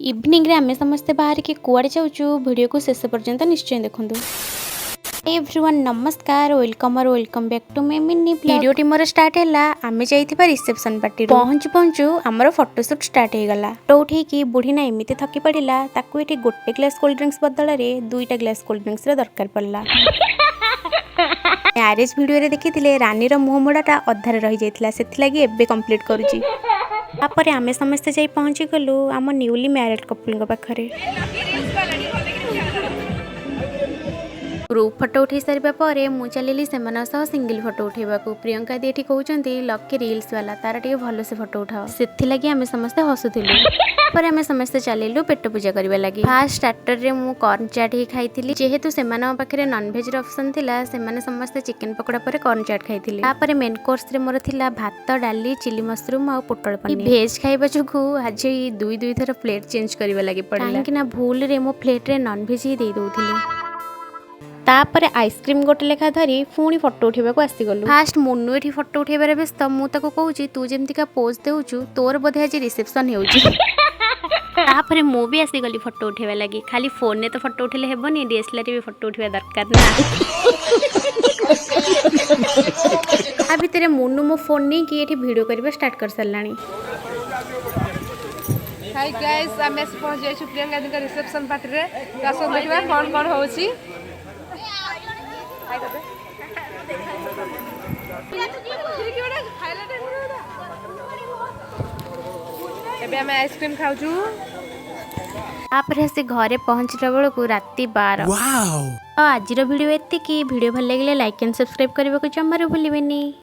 ଇଭିନିଂରେ ଆମେ ସମସ୍ତେ ବାହାରିକି କୁଆଡ଼େ ଯାଉଛୁ, ଭିଡ଼ିଓକୁ ଶେଷ ପର୍ଯ୍ୟନ୍ତ ନିଶ୍ଚୟ ଦେଖନ୍ତୁ। ଏଭ୍ରିୱାନ୍, ନମସ୍କାର, welcome or welcome back to my mini. ଭିଡ଼ିଓଟି ମୋର ଷ୍ଟାର୍ଟ ହେଲା ଆମେ ଯାଇଥିବା ରିସେପସନ୍ ପାର୍ଟିରୁ। ପହଞ୍ଚୁ ପହଞ୍ଚୁ ଆମର ଫଟୋସୁଟ୍ ଷ୍ଟାର୍ଟ ହେଇଗଲା। ଫଟୋ ଉଠେଇକି ବୁଢ଼ୀ ନା ଏମିତି ଥକି ପଡ଼ିଲା, ତାକୁ ଏଠି ଗୋଟେ ଗ୍ଲାସ୍ କୋଲ୍ଡ ଡ୍ରିଙ୍କସ୍ ବଦଳରେ ଦୁଇଟା ଗ୍ଲାସ୍ କୋଲ୍ଡ ଡ୍ରିଙ୍କସ୍ର ଦରକାର ପଡ଼ିଲା। ମ୍ୟାରେଜ୍ ଭିଡ଼ିଓରେ ଦେଖିଥିଲେ, ରାନୀର ମୁହଁ ମୋଡ଼ାଟା ଅଧାରେ ରହିଯାଇଥିଲା, ସେଥିଲାଗି ଏବେ କମ୍ପ୍ଲିଟ୍ କରୁଛି। ତାପରେ ଆମେ ସମସ୍ତେ ଯାଇ ପହଞ୍ଚିଗଲୁ ଆମ ନ୍ୟୁଲି ମ୍ୟାରେଡ୍ କପଲଙ୍କ ପାଖରେ। ଗ୍ରୁପ୍ ଫଟୋ ଉଠାଇ ସାରିବା ପରେ ମୁଁ ଚାଲିଲି ସେମାନଙ୍କ ସହ ସିଙ୍ଗଲ ଫଟୋ ଉଠାଇବାକୁ। ପ୍ରିୟଙ୍କା ଦି ଏଠି କହୁଛନ୍ତି, "ଲକି ରିଲ୍ସ ବାଲା, ତାର ଟିକେ ଭଲସେ ଫଟୋ ଉଠାଅ।" ସେଥିଲାଗି ଆମେ ସମସ୍ତେ ହସୁଥିଲୁ। ତାପରେ ଆମେ ସମସ୍ତେ ଚାଲିଲୁ ପେଟ ପୂଜା କରିବା ଲାଗି। ଫାଷ୍ଟ ଷ୍ଟାର୍ଟରରେ ମୁଁ କର୍ନ ଚାଟ୍ ହିଁ ଖାଇଥିଲି। ଯେହେତୁ ସେମାନଙ୍କ ପାଖରେ ନନଭେଜର ଅପସନ୍ ଥିଲା, ସେମାନେ ସମସ୍ତେ ଚିକେନ ପକୋଡ଼ା ପରେ କର୍ନ ଚାଟ୍ ଖାଇଥିଲେ। ତାପରେ ମେନ୍ କୋର୍ସରେ ମୋର ଥିଲା ଭାତ, ଡାଲି, ଚିଲି ମସରୁମ୍ ଆଉ ପୋଟଳ ପନିର। ଭେଜ୍ ଖାଇବା ଯୋଗୁଁ ଆଜି ଦୁଇ ଦୁଇ ଥର ପ୍ଲେଟ୍ ଚେଞ୍ଜ କରିବା ଲାଗି ପଡ଼ିଲା, କାହିଁକି ନା ଭୁଲରେ ମୋ ପ୍ଲେଟ୍ରେ ନନଭେଜ୍ ହିଁ ଦେଇ ଦେଉଥିଲି। ତାପରେ ଆଇସ୍କ୍ରିମ୍ ଗୋଟେ ଲେଖା ଧରି ପୁଣି ଫଟୋ ଉଠେଇବାକୁ ଆସିଗଲୁ। ଫାଷ୍ଟ ମୁନୁ ଏଠି ଫଟୋ ଉଠେଇବାରେ ବ୍ୟସ୍ତ। ମୁଁ ତାକୁ କହୁଛି, "ତୁ ଯେମିତିକା ପୋଜ୍ ଦେଉଛୁ, ତୋର ବୋଧେ ଆଜି ରିସେପସନ୍ ହେଉଛି।" ତାପରେ ମୁଁ ବି ଆସିଗଲି ଫଟୋ ଉଠେଇବା ଲାଗି। ଖାଲି ଫୋନରେ ତ ଫଟୋ ଉଠେଇଲେ ହେବନି, ଡିଏସ୍ଏଲ୍ଆର୍ ବି ଫଟୋ ଉଠେଇବା ଦରକାର ନା। ତା ଭିତରେ ମୁନୁ ମୋ ଫୋନ୍ ନେଇକି ଏଠି ଭିଡ଼ିଓ କରିବା ଷ୍ଟାର୍ଟ କରିସାରିଲାଣି। ହାଇ ଗାଇସ୍, ଆମେ ଆସି ପହଞ୍ଚି ଯାଇଛୁ ପ୍ରିୟଙ୍କା ଦିଙ୍କ ରିସେପସନ୍ ପାର୍ଟିରେ। ତ ଆସନ୍ତୁ ଦେଖିବା କ'ଣ କ'ଣ ହେଉଛି। ହାଇ କରିଦେ। ଖିରିକି ଗୋଟେ ଖାଇଲା ଟାଇମ୍ରେ ଗୋଟେ। ଏବେ ଆମେ ଆଇସ୍କ୍ରିମ୍ ଖାଉଛୁ। ତାପରେ ଆସି ଘରେ ପହଞ୍ଚିଲା ବେଳକୁ ରାତି 12। ଆଉ ଆଜିର ଭିଡ଼ିଓ ଏତିକି। ଭିଡ଼ିଓ ଭଲ ଲାଗିଲେ ଲାଇକ୍ ଆଣ୍ଡ ସବସ୍କ୍ରାଇବ୍ କରିବାକୁ ଜମାରୁ ଭୁଲିବେନି।